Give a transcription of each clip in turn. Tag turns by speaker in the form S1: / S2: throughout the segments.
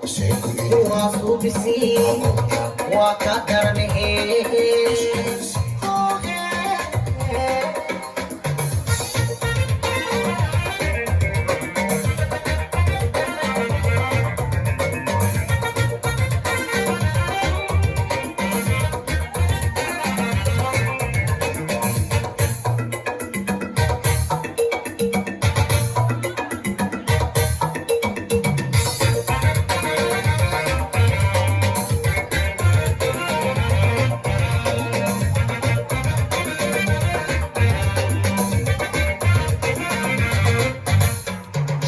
S1: Waa suubisi, waa ka daranahe.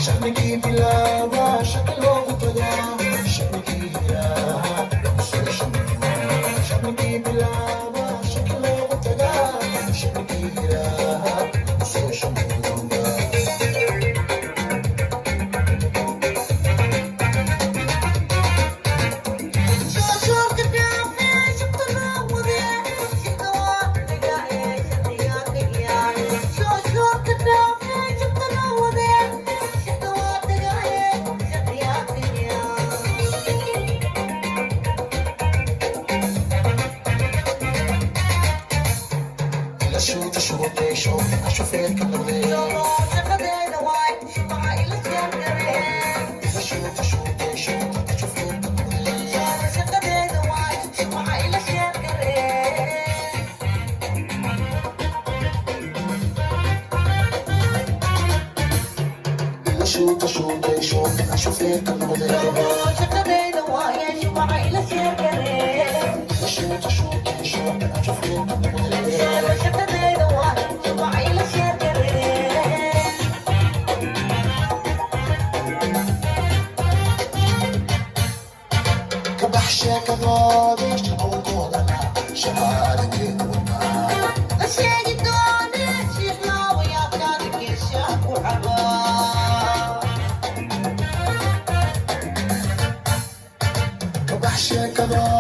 S2: Shaqnigii bilaaba shaqa loogu tagaa, shaqnigii hiraa lagu soo shameeyo. Shaqnigii bilaaba shaqa loogu tagaa, shaqnigii hiraa lagu soo shameeyo.
S1: Shooshoorka dhaafee shaqta loo wadee, shaqta waa dhagae shaqiyaa kayaay. Shooshoorka dhaafee shaqta loo wadee, shaqta waa dhagae shaqiyaa kayaay.
S2: Ila shuuta shuuteysho shufeerka noqdee.
S1: Shaqadeeda waay shumaca ila sheergaree.
S2: Ila shuuta shuuteysho shufeerka noqdee.
S1: Shaqadeeda waay shumaca ila sheergaree.
S2: Ila shuuta shuuteysho shufeerka noqdee.
S1: Shaqadeeda waay shumaca ila sheergaree.
S2: Ila shuuta shuuteysho shufeerka noqdee.
S1: Shaqadeeda waay shumaca ila sheergaree.
S2: Kabax sheekadoodii shaqowgoodana shaqaalageeda wadnaa.
S1: Sheegi doone shiiqlaawayaabkaada geeshaa ku cabaa.
S2: Kabax sheekadoodii.